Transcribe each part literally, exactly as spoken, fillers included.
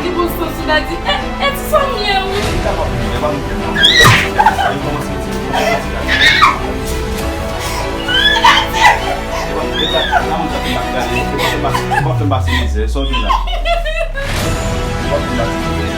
Li bon sans ou Dadi. E, e ti Samy an wi. Li kapab wi, e pa nou ki nan. Sa yo kòmanse di, kòmanse di la. E pa, e pa, la moun sa te pa gade, e pa fè m pase, e pa fè m pase mizè, sa w di la. E pa fè m pase mizè.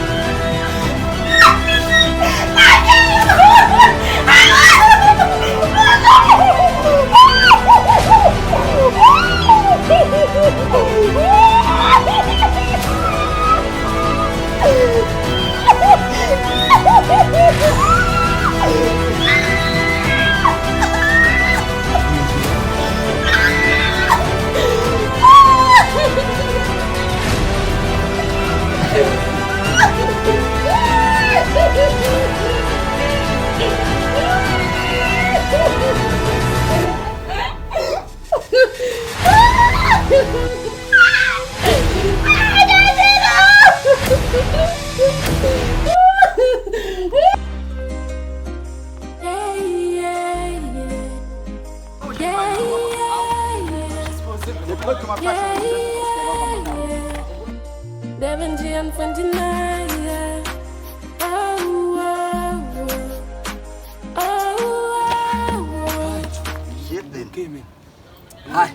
Devin G and Fenty Nine, yeah. Oh, oh, oh. Oh, oh, oh. Shit, man. Ay.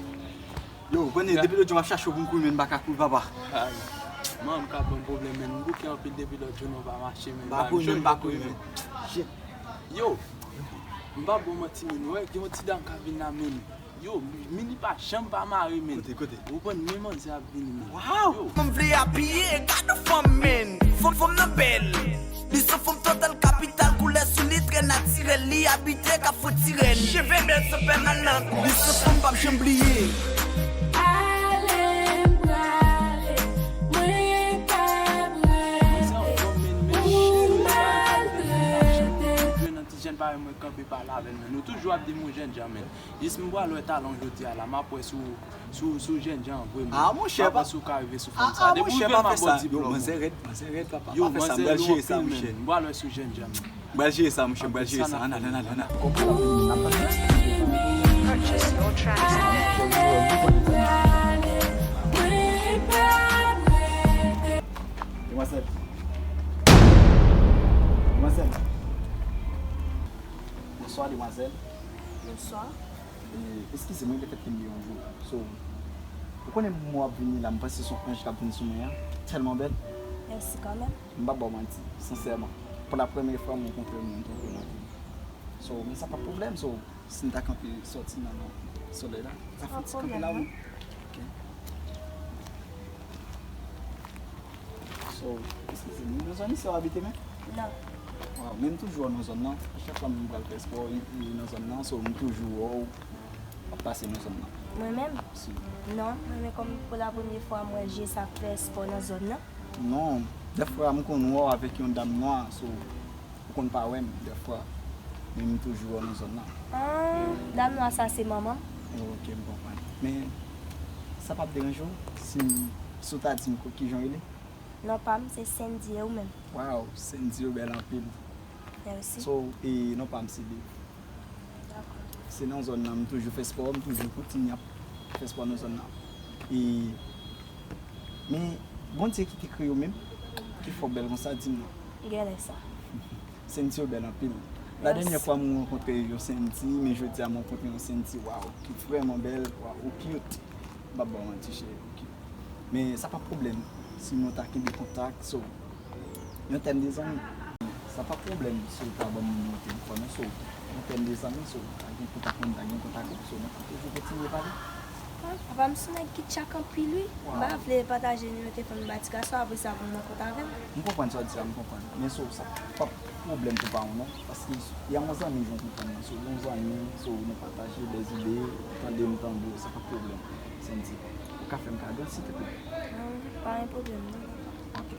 Yo, konnen depi lòt jou m ap chache w pou m kouri, men m pa ka kouri, papa. Ay. Man, m ka ban m pwoblèm, men m bouke anpil depi lòt jou, nou pa mache, men. M pa kouri, men m pa kouri, men. Shit. Yo, m pa ba w manti, men, wè, gen yon ti dam ka vin la, men. Yo, men li pa janm pa mare, men. Kote, kote? Ou konprann, men manzè ap vini, men. Wow! Yo. Fanm vle abiye, gade fanm, men. Fanm, fanm nan bèl. Li se fanm total kapital, koulè sou li trè natirèl, li abite Kafou Tirèn. Cheve bèl san pèmanan, li se fanm m p ap janm bliye. Ale m prale, mwen pa prale, ou maltrete. Jèn parèy mwen kanpe pale avè l, men nou toujou ap di m yon jènjan, men. Jis m pral wè talon jodi a la, m ap wè si w, si w, si w jènjan an vre, men. Ah, monchè, m ap wè si w ka rive sou fanm sa. Ah, ah, depi w rive, m ap ba w diplòm ou. Yo, manzè rèd, manzè rèd, papa. Yo, manzè lou anpil, men. M pral wè si w jènjan, men. M pral jere sa, monchè, m pral jere sa. Ann ale, ann ale, ann ale. Purchase your tracks today. Demwazèl. Demwazèl. Bonswa, demwazèl. Bonswa. E, eskize m wi, lefètke m gen yon jou. So, ou konnen moman w ap vini la, m panse se yon anj k ap vin sou mwen an. Tèlman bèl. Mèsi kanmenm. M p ap ba w manti, sensèman. Pou la premyè fwa m rankontre w, m twonpe nan vi m. So, men sa pa pwoblèm, so, si n ta kanpe sòti nan, nan solèy la, sa fè ti kanpe la, wi. Ok. So, eskize m, nou zòn isi w abite menm? Non. Waw, men m toujou wè w nan zòn nan. A chak fwa m pral fè spò, e, e nan zòn nan, so m toujou wè w ap pase nan zòn nan. Mwen menm? Si. Non, mwen menm kòm pou la premye fwa m wè Jesa ap fè spò nan zòn nan. Non, dèfwa m konn wè w avèk yon dam nwa, so ou konn pa wè m dèfwa, men m toujou wè w nan zòn nan. Ah, dam nwa sa se manman m. Ok, m konprann. Men, sa p ap deranje w si m, si w ta di m ko-, kijan w rele? Non pa m, se Sendy, e ou menm? Waw, Sendy, ou bèl anpil. Mèsi. So, e non pa m se Dave. Dakò. Se nan zòn nan, m toujou fè spò, m toujou kontinye ap fè spò nan zòn nan. E, men, Bondye ki te kreye w menm, ki fè w bèl konsa, di m non. Genlè sa. Sendy, ou bèl anpil. Mèsi. La dènyè fwa m rankontre yon Sendy, men jodi a m rankontre yon Sendy, waw, ki vrèman bèl, waw, ou cute. M p ap ba w manti, cheri, ok. Men sa pa pwoblèm si nou ta kenbe kontak, so, yon tèm de zanmi. Sa pa pwoblèm si w ta ban m nimewo telefòn ou, so, yon tèm de zanmi, so, ta gen kontak mwen, ta gen kontak ou, so, nou ka toujou kontinye pale. Ah, papa m se yon nèg ki tchak anpil, wi. Waw. M pa vle pataje nimewo telefòn m ba ti gason, apre sa pou l nan kont avè m. M konprann sa w di a, m konprann. Men so, sa p ap pwoblèm pou pa w non. Paske y a yon zanmi, jan w konprann nan, so, yon zanmi, so, nou pataje dèzide, ou tande m tande w, sa pa pwoblèm. Sendy, ou ka fè m kado, silteplè? Non, pa gen pwoblèm, non. Ok.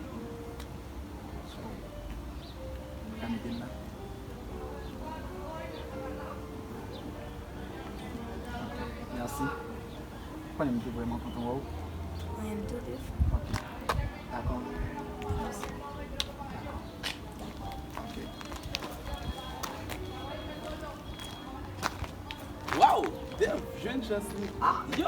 So, ou ka mete l la? Ok, mèsi. Konnen m te vrèman kontan wè w. Mwen menm tou, Dave. Ok. Dakò. Mèsi. Dakò. Ok. Waw! Dave, jwenn chans li. Ah! Yo!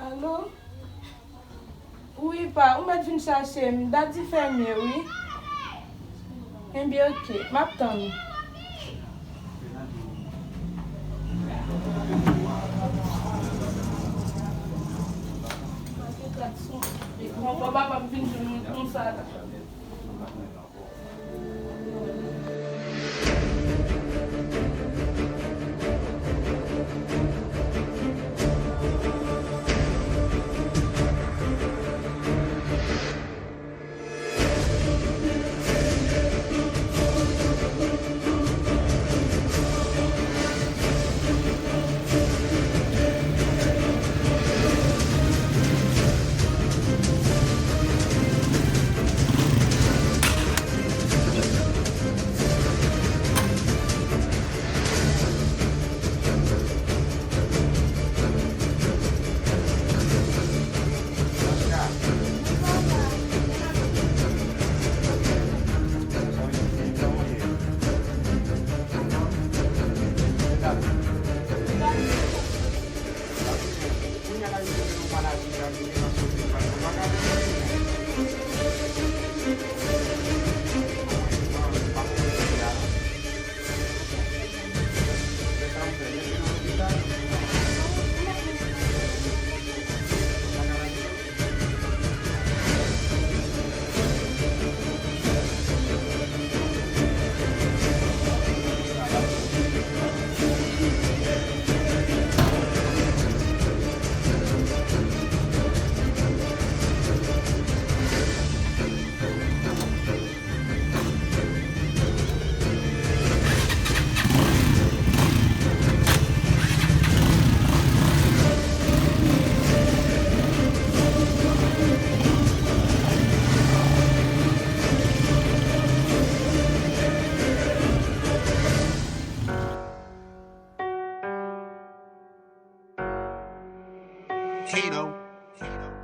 Alo? Wi, pa, ou mèt vin chache m. Daddy fèmye, wi. Enben, oke. M ap tann ou. Bon, papa ap vin jwenn mwen konsa la.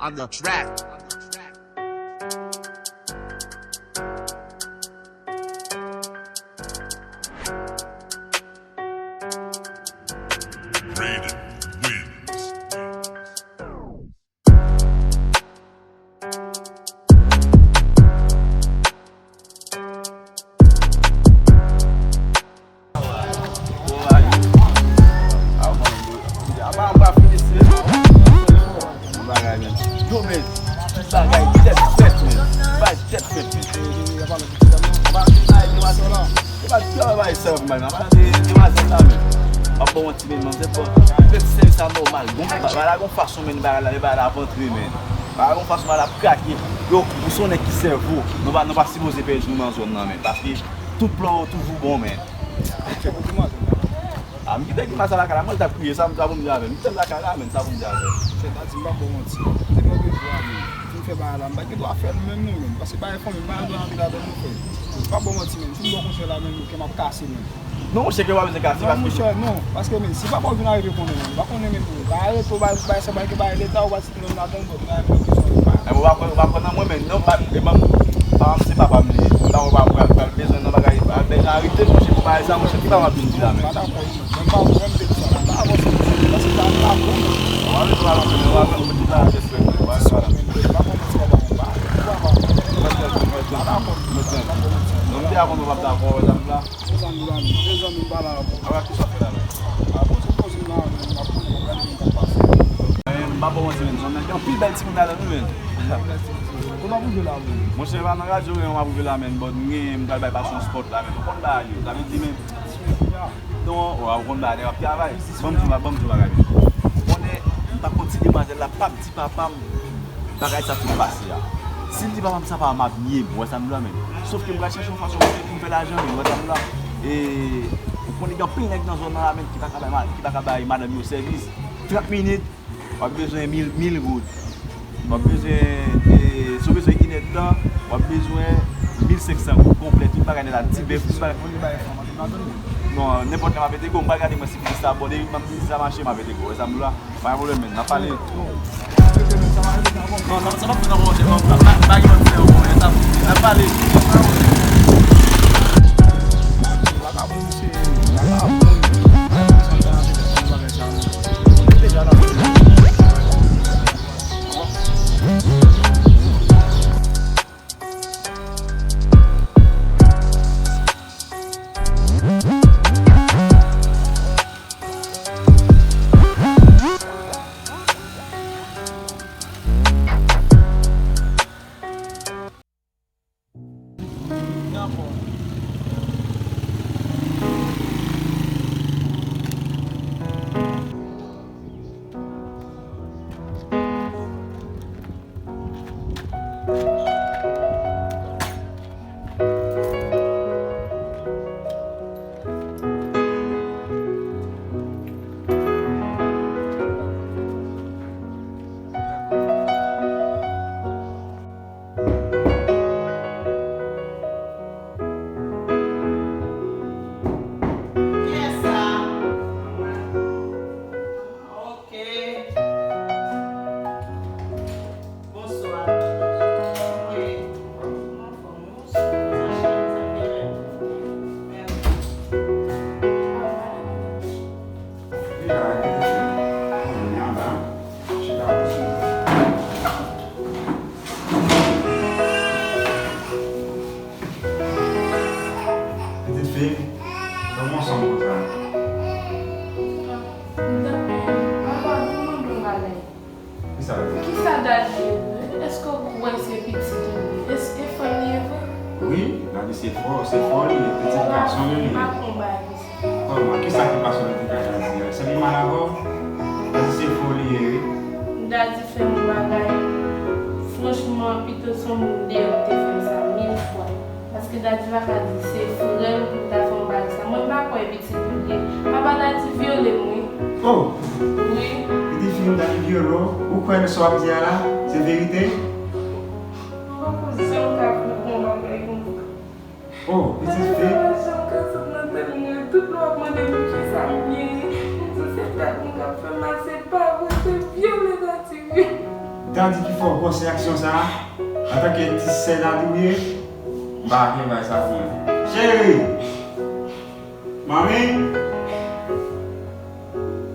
on the track. Raiden wins. Yo, men, tout bagay tèt fèt, men. Bagay tèt fèt, men. Yo pa di, "Ay, demwazèl la, men. M ap ba w yon ti men, manzè, bon, fè ti sèvis la nòmal. Bon, bagay la gon fason, men, bagay la, bagay la ap antre, men. Bagay la gon fason, bagay la ap krake. Yo, ou se yon nèg ki sèvo. Nou pa, nou pa sipoze pèdi nou nan zòn nan, men. Paske tout plan yo toujou bon, men." A, m kite grimas la lakay la, mwen t ap kriye, sa m, sa pou m di avè l. M kite l lakay la, men, sa pou m di avè l. Chè, Dadi, m p ap ba w manti. Depi yon de jou a, men, fin fè bagay la, m pa gen dwa fè l menm non, men. Paske bagay fanmi, m pa gen dwa antre ladan non, frè. M p ap ba w manti, men. Si m ba w konsèy la, men, kè m ap kase, men. Non, monchè, kè w pa bezwen kase, non, paske monchè, non. Paske, men, si papa w vin arive konnen, men, m pa konnen, men, pou bagay reto, bagay, bagay sa, bagay ke bagay leta, ou pa ti timoun ladan, bon, bagay pou yo bezwen, pa. E, ou pa pran, ou pa pran nan mwen, men, non, pa, e, ban m, pa, se papa m li ye. Sa, ou pa, ou pa, ou pa bezwen nan bagay, pa bezwen arete, monchè, pou bagay sa, monchè, ki papa m vin di la, men. Pa dakò, non. Mwen pa wè m te di sa la. Pa avanse, paske sa pa bon. Ou pa bezwen avanse, men, ou pa bezwen di sa, respè, men, ou pa bezwen sa la. Pa bon, men, se pa bon, pa, pa, pa. Mwen te akonn ou p ap dakò, wè, sa m la. Mezanmi, mezanmi, mezanmi, m pa la ankò. Apa ki sa fè la menm? A, poze, poze m la, men, m ap konnen, m ap gade moun k ap pase. Men, m pa ba w manti, men, zòn nan gen anpil bèl timoun ladan l wi, men. Kote w ap rive la, men? Monchè, pa nan radyo, men, m ap rive la, men, but m gen, m pral bay patron spot la, men. Ou konn bagay yo, sa vle di, men. Non, w ap konn bagay, nèg ap travay. Ban m di w, ban m di w bagay. Ou konnen, m pa konn si demwazèl la p ap di papa m bagay sa fin pase a. Si l di papa m sa, papa m ap nye m, w wè sa m di w la, men. Sof ke m pral chèche yon fason pou m fè lajan, men, w wè sa m di w la. E, ou konnen gen anpil nèg nan zòn nan la, men, ki pa ka bay ma-, ki pa ka bay madanm yo sèvis. Trant minit, w ap bezwen mil, mil goud. W ap bezwen, e, si w bezwen inèdtan, w ap bezwen mil senk san goud konplè, tout bagay nèt la, ti bèf, tout bagay. Non, nenpòt lè m ap ede gwo, m pral gade mwen si biznis la bon, depi m ap biznis la mache, m ap ede gwo, w wè sa m di w la. Pa gen pwoblèm, men, n ap pale. Non, sa, sa p ap fèt ankò, monchè, non, pa, pa, pa gen lòt fè ankò, monchè, sa, n ap pale. Kiyès sa? Ok. Bonswa. Wi. Mwen anfòm, wi. Sa cheri, sa byen menm. Mèsi. Li la, li te fè. Mwen anba. Chita. Pitit fi, kòman w sanm konsa? Papa, di mwen yon bagay. Kisa l ye? Kisa Dadi ye vre? Èske w kwè se pitit ou li ye? Èske fanm li ye vre? Wi, Dadi se frè, se frè li ye, pitit gason li ye. Papa, m pa konn bagay konsa. Kòman? Kisa ki pase w nan ti kay Dadi a? Se pi mal avè w? Dadi se fò li ye, wi. Dadi fè m yon bagay. Franchman, pito se yon moun deyò ki te fè m sa mil fwa. Paske Dadi pa ka di se frè l pou l ta fè yon bagay sa. Mwen m pa kwè e pitit li ye. Papa, Dadi vyole m, wi. Oh! Wi. Pitit fi m, Dadi vyole w? Ou kwè nan sa w ap di a la? Se verite? Papa, jan m ka fè pou yon bagay konsa? Oh, pitit fi. Mwen pa janm ka sot nan tèt mwen. Tout lè w ap mande m kisa m ye, m di se tèt mwen k ap fè m mal, se pa vre, se vyole Dadi, wi. Dadi ki fè w pòs reyaksyon sa a, antanke ti sè Dadi w ye, m pa ka bay sa pou mwen. Cheri! Manmi!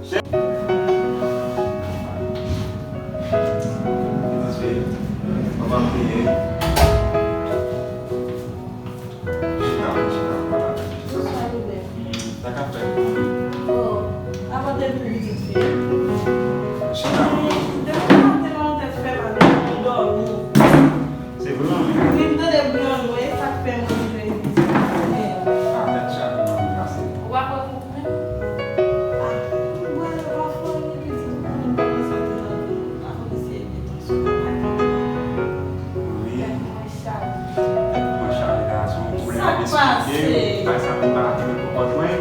Cheri! Papa m kriye. Chita, chita, papa la. Bonswa, Lubè. Sa k ap fèt? Oh, avan te vin pitit fi. Chita. Depi maten, mwen tèt fè mal, mwen dòmi. Se vre, wi. Wi, m tande blan, wi, sa k fè mwen vin pitit fi. Ah, tèt chaje, mwen pase. Ou pa kwè pou ou menm? Ah, mwen pa fò, mwen pitit, mwen kòmanse antre nan vi, mwen pa kòmanse gen tansyon. Wi. Tèt mwen chaje. Tèt mwen chaje la, se yon pwoblèm m ap esplike w. Bagay sa m pa rive konprann mwen.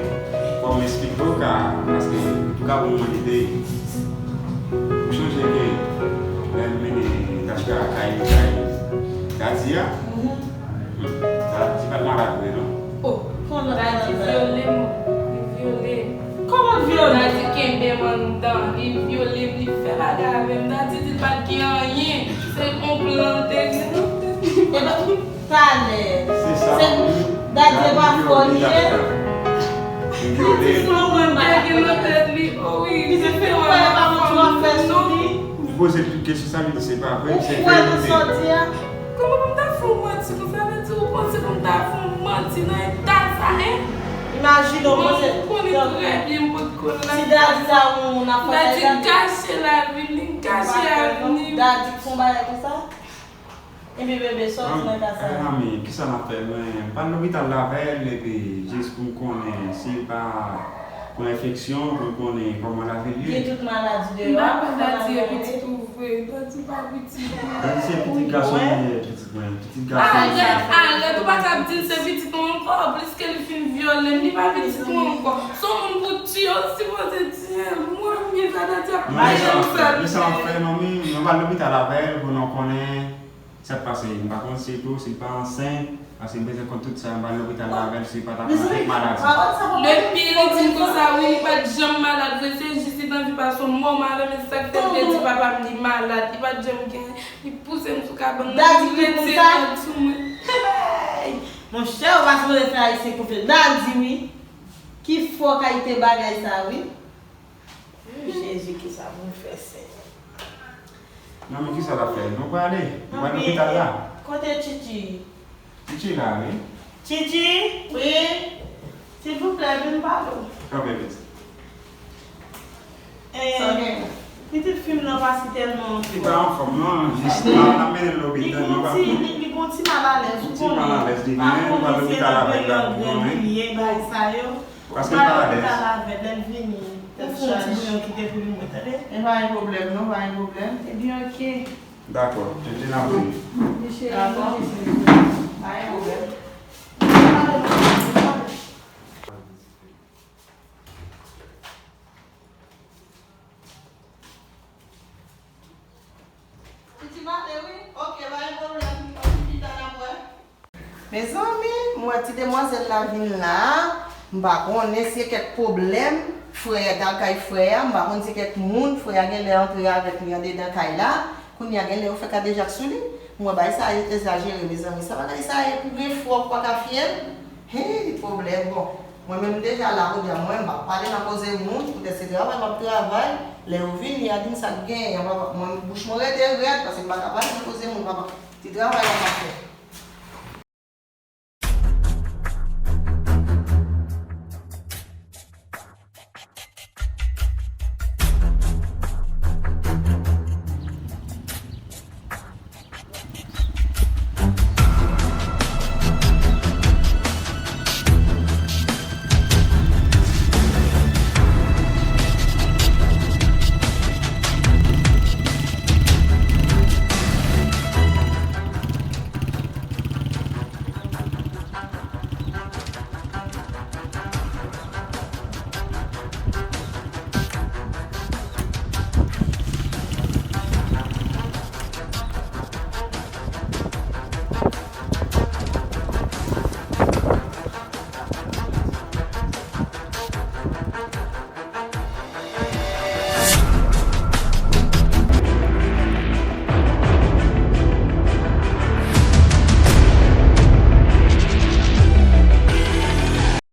Fò m esplike w ka, paske tou ka pou mwen li te. M chonje ke lè m mennen Tachka kay, kay Dadi a. Dadi pa t malad vre non. Oh, kòman Dadi vyole m, li vyole. Kòman vyole? Dadi kenbe m anndan, li vyole m, li fè bagay avè m. Dadi di l pa t gen anyen, se yon plan l te gen nan tèt li. Talè. Se sa. Se Dadi e pa fò li ye. Li vyole. Pitit mwen mwen pa gen nan tèt li. Oh wi, li fè bagay pa bon, w ap fè sou li. Li poze tout kesyon sa, li di se pa vre, se verite. Ou kwè nan sa w di a? Kòman pou m ta fè w manti konsa? Sa vle di ou panse pou m ta fè w manti nan eta sa, en? Imajine w panse. Mwen, ou konnen trè byen m pot konn la. Si Dadi ta yon moun ap fè sa, Dadi kache lavi m, li kache avni m. Dadi k fè yon bagay konsa? Epi bebe, sòti nan kay sa. Manmi, kisa n ap fè? Mwen, m pral lopital la avè l, epi jis pou m konnen si l pa pran enfeksyon, pou m konnen kòman lavi l ye. Gen tout maladi deyò. M pa kwè Dadi e pitit ou vre, Dadi pa pitit ou. Dadi se pitit gason li ye, pitit mwen, pitit gason li ye. Arèt, arèt, ou pa ka ap di l se pitit ou ankò, pliske li fin vyole m, li pa pitit ou ankò. Se yon moun pou tiye, ou sipoze tiye l. Mwen, men sa Dadi ap peye m sèl. Men sa w ap fè, manmi, nou pral lopital avè l pou nou konnen. Sa k pase? M pa konn si tou, si l pa ansent, paske m bezwen konn tout sa, m pral lopital la avè l, si l pa ta pran kèk maladi. Depi li di m konsa, wi, li pa t janm malad vre, se jis li t anvi pase yon moman avè m, e se sa k fè l te di papa m li malad, li pa t janm gen, li pouse m sou kabann nan, li retire kòd sou mwen. Hey! Monchè, ou pa sipoze fè Ayisyen konfyans. Dadi, wi. Ki fò kalite bagay sa, wi. Jezi, kisa pou m fè, Senyè? Manmi, kisa l ap fè? Nou prale? Nou pral lopital la? Kote Tchitchi? Tchitchi la, wi. Tchitchi? Wi? Silvouplè, vin pale w. Kanpe, pitit. Eh, pitit fi m nan pa si tèlman anfòm. Li pa anfòm, non. Jis, n ap mennen l lopital, nou pa. Li gon ti, li, li gon ti malalèz, ou konnen. Ti malalèz, li genyen, nou pral lopital avè l la pou konnen. Bagay sa yo. Paske l pa alèz. Ou pral lopital avè l, lè l vini. Ou fè yon ti bouyon kite pou li mwen, tande? E pa gen pwoblèm, non, pa gen pwoblèm. Ebyen, oke. Dakò, tenten ap vini. Dakò. Pa gen pwoblèm. Piti pale wi. Oke, pa gen pwoblèm. Ann chita n ap wè. Mezanmi, m wè ti demwazèl la vin la. M pa konnen si se kèk pwoblèm. Frè a t al kay frè a. M pa konn si se kèk moun. Frè a genlè antre avèk li andedan kay la. Kounye a genlè yo fè kadejak sou li. M wè bagay sa a egzajere, mezanmi. Sa bagay sa a ye pou gen frè w pa ka fyè l? Hey, pwoblèm. Bon, mwen menm m deja la kounye a, mwen m pa pale nan koze moun, poutèt se travay m ap travay. Lè yo vini, y a di m sa k genyen, papa. Mwen, bouch mwen rete rèd, paske m pa ka pale nan koze moun, papa. Ti travay m ap fè.